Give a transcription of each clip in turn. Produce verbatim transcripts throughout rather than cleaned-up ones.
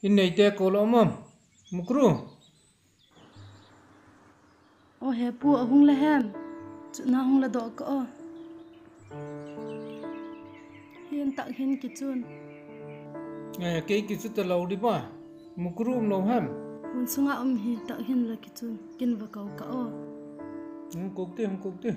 In neite ko lo ma, Mukru? Aw he pu, a hung la hem? Chutna hung la dok ka aw. Hin tak hin kichun. Kei kichu ta lo di ba. Mukru um lo hem? Hun sung ah um hi, tak hin la kichun. Kin va ko ka aw. Hung ko ti, hung ko ti.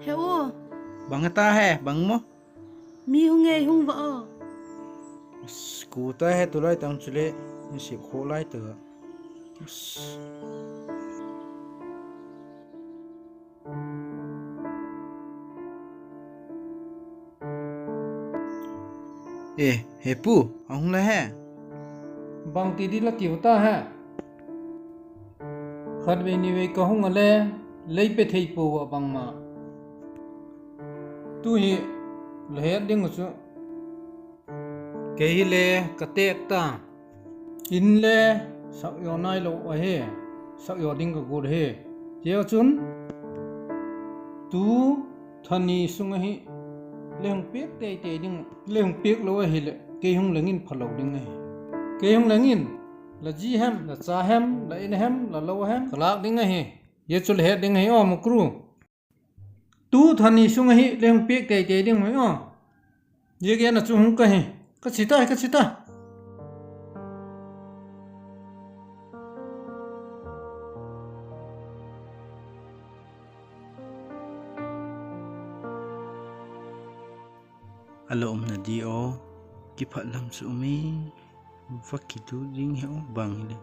He u. Bang a ta he, bang maw? Mi hung ei hung va aw. Ku ta he, tulai tang chule, ni sip kho lai ta. E, he pu, a hung la he? Bangti di la tiu ta he? Khatvei nivei ka hung a le, lei pe thei pua bangma. Tu hi la het ding uh chu, kei hile ka têk ta. In le sak zaw nailo ahi, sak zaw ding ka guat ahi. Tia chun, tu tha ni sung ahi, lei hung piak teitei ding, lei hung piak lo ahileh kei hung leng in phalo ding ahi. Kei hung leng in, la zi hem, la cha hem, la in hem, la lo hem ka lâk ding ahi. Zia chu la het ding ahi aw Mukru. Tu tha ni sung ahi, lei hung piak teitei ding mai aw. Zia gen a chu hung ka hi, ka chi ta, ka chi ta. A la umna di aw, kiphat lam chu um e, va kidu ding he u bang hile.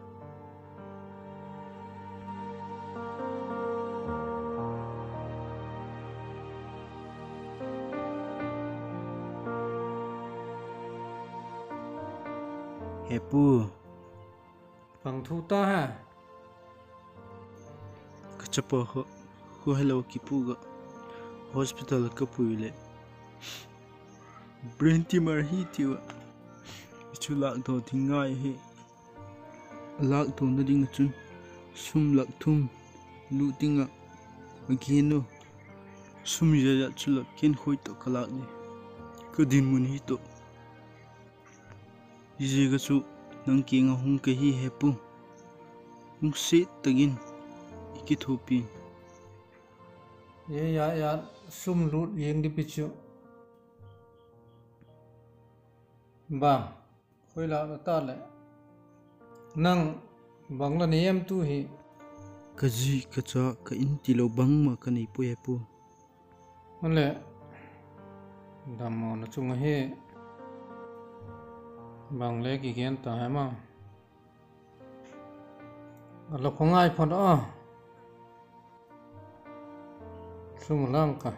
He pu. Bang thu ta ha? Ka chapa kha, kha helo kipu ga, hospital ka pui leh, brain tumor hi tiu a, chu lâkdaw ding ngai hi. A lâkdawna ding ah chun sum lak thum lut ding ah a gen u. Sum zia zat chu lak ken khoi tawh ka lâk di, ka dinmun hi tawh. Ziaziak a chu nang kiang ah hung ka hi he pu, lungsiat tak in i kithuapi in. Zia zat sum lut ziang di pi chu, bang, khoi lâk na ta leh, nang bang la nei em tu hi? Ka zi ka cha ka in tilo bangma ka nei puai he pu. A leh, dammawna chung ahi, bang le kigen ta hem a? A la kha ngai phot a. Sum a lang ka.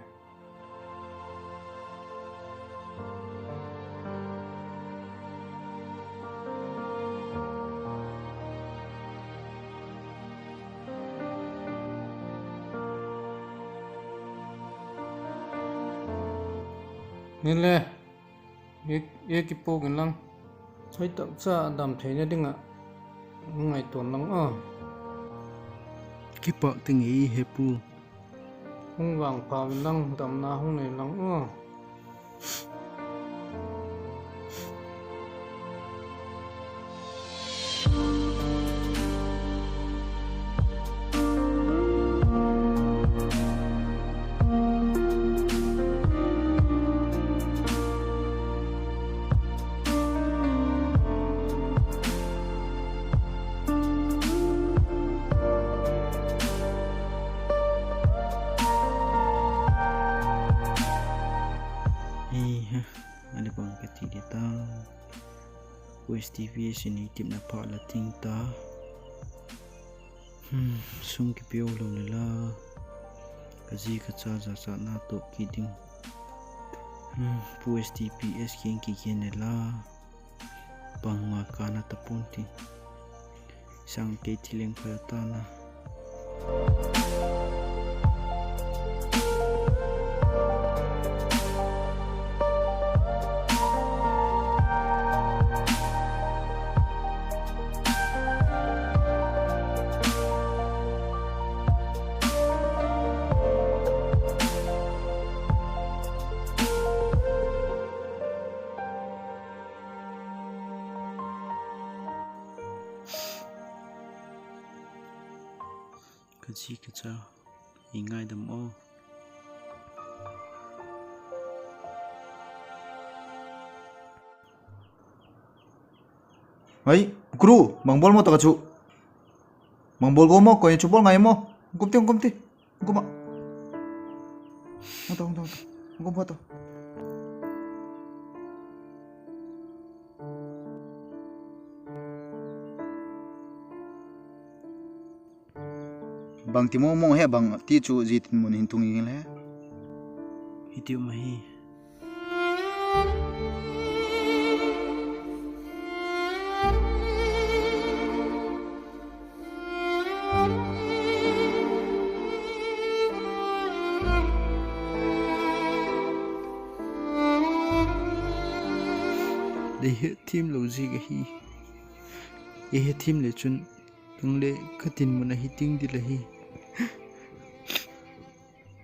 Nile, i, i kipuak inlang, hoi tak cha dam theina ding ah hung ngaituan lang a. Kipâk te ngei he pu. Hung vangpha inlang, damna hung nei lang a. Ei ha, a leh bang ka ti di ta. Pu S T P S in ei tipna pha la ting ta. Sum kipiau lo le la, ka zi ka cha zachatna tuak kit ding. Pu S T P S kiang kigen le la, bangma kana ta pua'n ti. Sâng kei thi leng pha ta na. Ka zi ka cha, ei ngaidam aw. Ai, kru, bang bawl maw tak a chu. Bang bawl gua maw, koi chu bawl ngai maw. Kum ti, kum ti. Kum a. Hung ta, hung ta, hung ta. Kum pha ta. Bangti maw maw he bang ti chu zi tin mun hin tung ing le. Hiti um ahi. Lei hetthiam lo ziak ahi. Ei hetthiam le chun, nang le ka tin mun ahi ting dil ahi.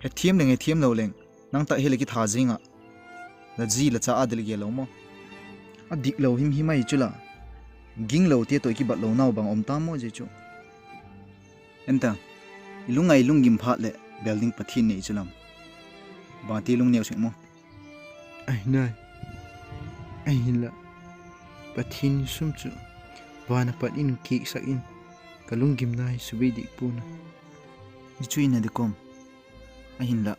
Hetthiam leng hetthiam lo leng, nang tak hile kitha zing ah, la zi la cha a dil gel lo maw? A dik lo him him ahi chu la, ginglote tawh i kibat lo nau bang um ta maw zia chu. En ta, i lungngai i lunggim phat leh bel ding Pathian nei chu lam. Bangti lungneu sek maw? Ahi nai. Ahinla, Pathian sum chu van a pat in kiaksak in, ka lunggimna hi subei dik pua'n a. Zia chu in a dik um. Ahinla,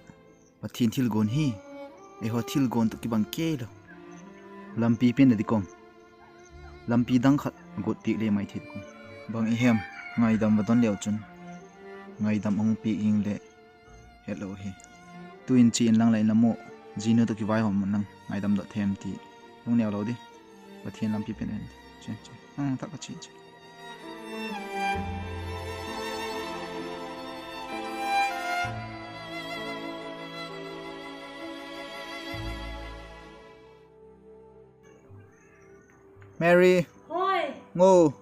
Pathian thilguan hi, eihaw thilguan tawh kibang kei lo. Lampi pen a dik um. Lampi dang khat guat piak le mai thei dik um. Bang i hem, ngaidam va don leu chun, ngaidam a hung piak ing le, hetlo hi. Tuin chi inlang la in la maw, zinu tawh kivaihawm mun lang ngaidam dot them ti, lungneu lo di. Pathian lampi pen en di. Chin, chin. Ang thak a chin, chin. Mary. Hoi. Ngo.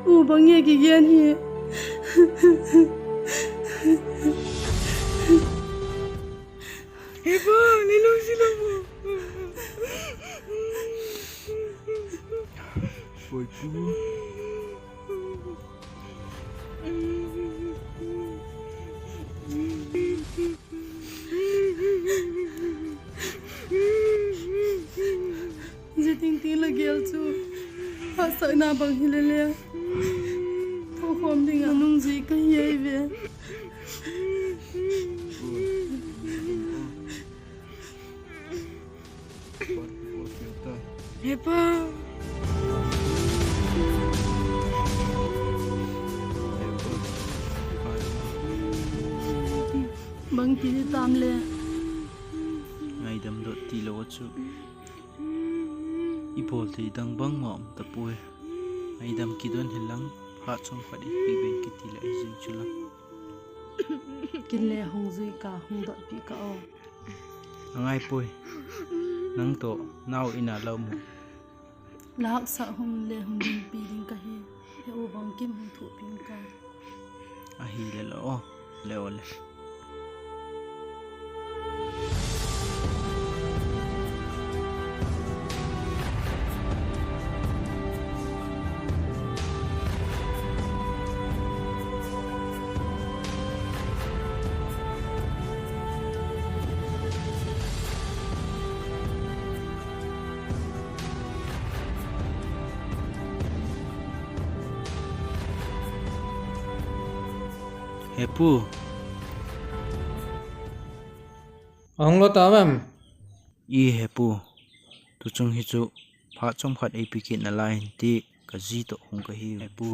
U, bang e kigen hi. He pa, ni lungsi lo maw? Oi pu. Zia ting ting la gel chu, haksatna bang hile le, thokhawm ding a nungzui ka hi ai ve. He pa. Bangti di tam le. Ngaidam dot tilo a chu, i bawl thei dang bangma um ta puai. Ngaidam kidon hilang, phat chawm khat i piak beng kiti leh ahi zing chu la. Kin le hung zui ka, hung dotpi ka aw. A ngai puai. Nang tawh nau in a la um u. La haksat hung le hung dinpi ding ka hi. He u, bangkim hung thupi ing ka. Ahile la aw, le aw le. He pu. A hung lo ta em? I he pu. Tuchung hi chu phat chawm khat ei pi kit nalai in ti, ka zi tawh hung ka hi he pu.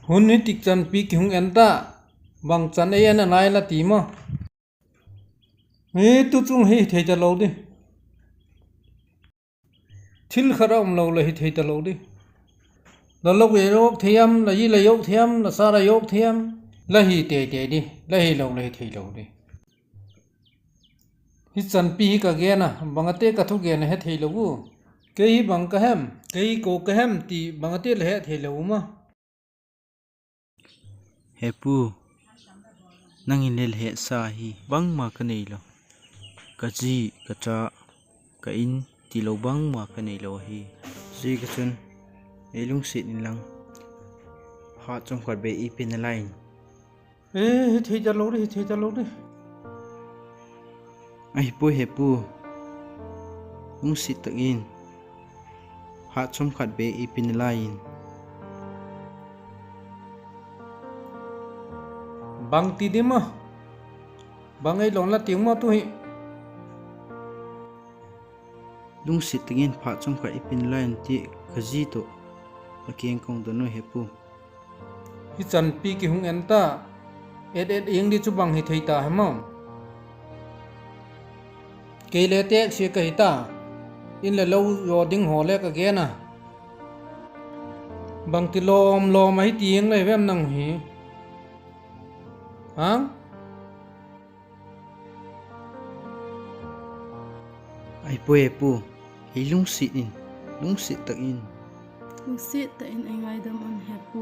Hun hi tik chanpi ki hung en ta, bang chan ei en a nai la ti maw? Hi tuchung hi thei talo di. Thil khat a um lo la hi thei talo di. La lou le lou thei am, la zi le zi thei am, la sa le zi thei am, la hi tei tei di, la hilo la hi theilo di. Hi chanpi hi ka gen a, bang a te ka thugen a he theilo u. Kei hi bang ka hem, kei ko ka hem ti bang a ti le het theilo um a. He pu, nang in le la hetsa hi bangma ka neilo. Ka zi, ka cha, ka in tilo bangma ka neilo ahi. Ziak a chun ei lungsiat inlang, hat chawm khat bêk ei pe nalai in. E, hi thei talo di, hi thei talo di. Ahi puai he pu, lungsiat tak in, hat chawm khat bêk ei pe nalai in. Bangti dim a, bang ei lawn la tiang maw tu hi. Lungsiat tak in phat chawm khat ei pe nalai in ti, ka zi tawh a kiang ka hung don u he pu. Hi chanpi ki hung en ta, et et ing di chu bang hi thei ta hem am? Kei le teksia ka hi ta, in le lo zaw ding haw le ka gen a. Bangti lawm lawm ahi tiang le vem nang hi? Hang? Ahi puai he pu, ei lungsiat in, lungsiat tak in. Lungsiat tak in ei ngaidam un he pu.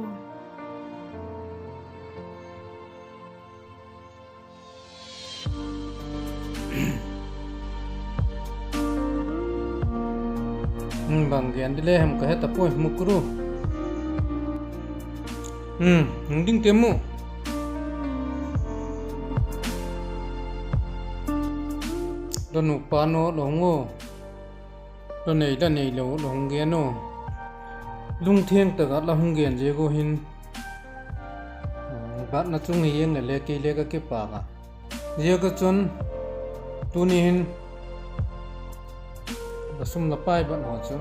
Bang gen di le hem ka he ta puai, Mukuru. Hung ding te mu. La nupa naw la hung u. La nei la neilo la hung gen u. Lungtheng tak ah la hung gen ziak u hin, batna chung hi eng le le kei le ka kipâk a. Ziak a chun tuni hin la sum la pai bat haw chu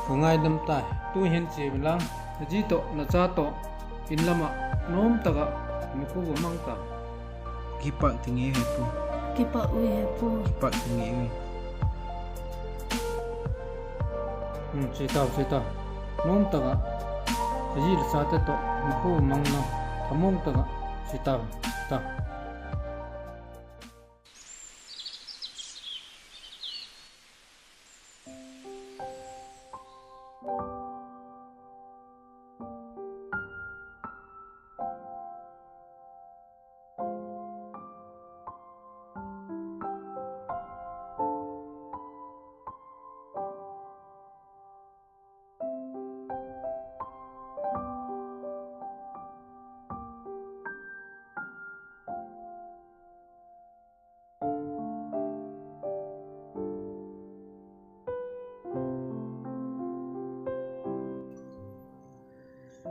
ka ngaidam tai. Tu hin chia inlang, la zi tawh la cha tawh in lam ah nuam tak ah mi khu va mang ta. Kipâk ti nge he pu. Kipâk ui he pu. Kipâk ti nge ui. Chia tau, chia tau. Nuam tak ah la zi la chate tawh mi khu va mang la, thamuang tak ah chia tau, chia tau.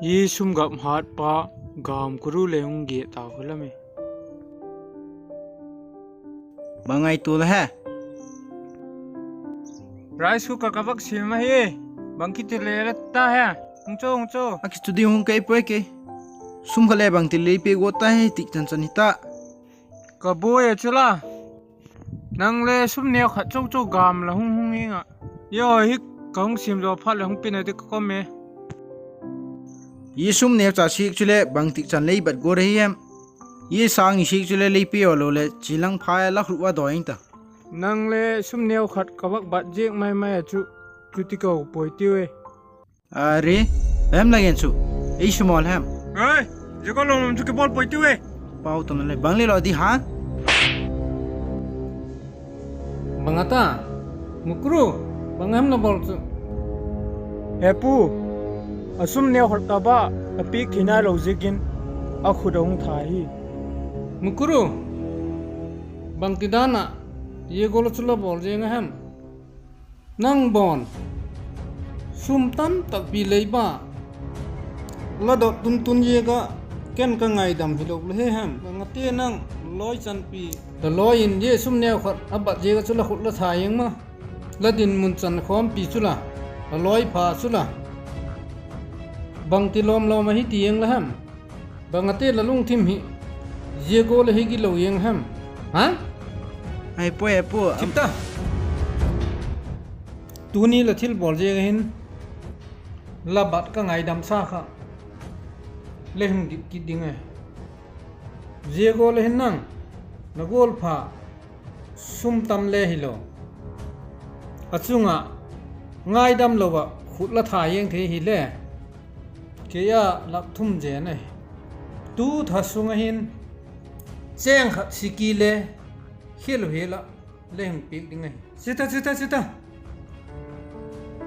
I sum gam hatpa Gamkuru le hung giak tau khu lam e. Bang ngaitua la he? Rice cooker ka vak siam ahi. Bangti le la ta he? Hung cho, hung cho. A kichu ding hung kei puai kei. Sum kha le bangti lei pe gua ta he, tik chan chan hita. Ka buai a chu la. Nang le sum neu khat cho cho gam la hung hung ing a. Zia hi ka hung siam zaw phat leh hung pina di ka kom e. I sum neu cha sik chule bangtik chan lei bat gua ahi em? I sâng i sik chule lei pe aw lo leh chilang pha la khut ua dawi ing ta. Nang le sum neu khat ka vak bat ziak mai mai a chu, chuti ka puai tiu e. Are, hem la gen chu, ei sum awl hem? Ei, zia ka lawm chu kibawl puai tiu e. Pau tawm le bang le lo di ha? Bang a ta? Mukru, bang hem la bawl chu? He pu, a sum neu khat ka ba, a piak thei nailo ziakin, a khut a hung tha hi. Mukru, bangti dan ah zia gual a chu la bawl ziang a hem? Nang bawn, sum tam tak pi lei ba, la dot tun tun ziak ah, ken ka ngaidam hilo le he hem? Bang a ti nang, lawi chanpi. La lawi in zia sum neu khat a bat ziak ah chu la khut la tha ing ma? La dinmun chan khawmpi chu la, la lawi pha chu la, bangti lawm lawm ahi ti ing la hem? Bang a ti la lungthim hi zia gual ahi gilo ing hem? Ha? Ai puai, ai pu. Chip ta. Tuni la thilbawl ziak a hin la bat ka ngaidamsa kha le hung dik kit ding e. Zia gual a hin nang, la gual pha, sum tam le hilo, A chung ah ngaidam lo ah khut la tha eng thei hile, kei a lak thum zen ahi. Tu tha sung ah hin chêng khat siki le khel u hial ah le hung piak ding ahi. Chita, chita, chita.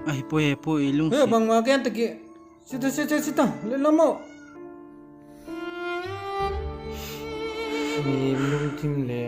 Ahi pua, he pua, i lungsiat. Bangma gen ta ki. Chita, chita, chita, le la maw. Mi lungthim le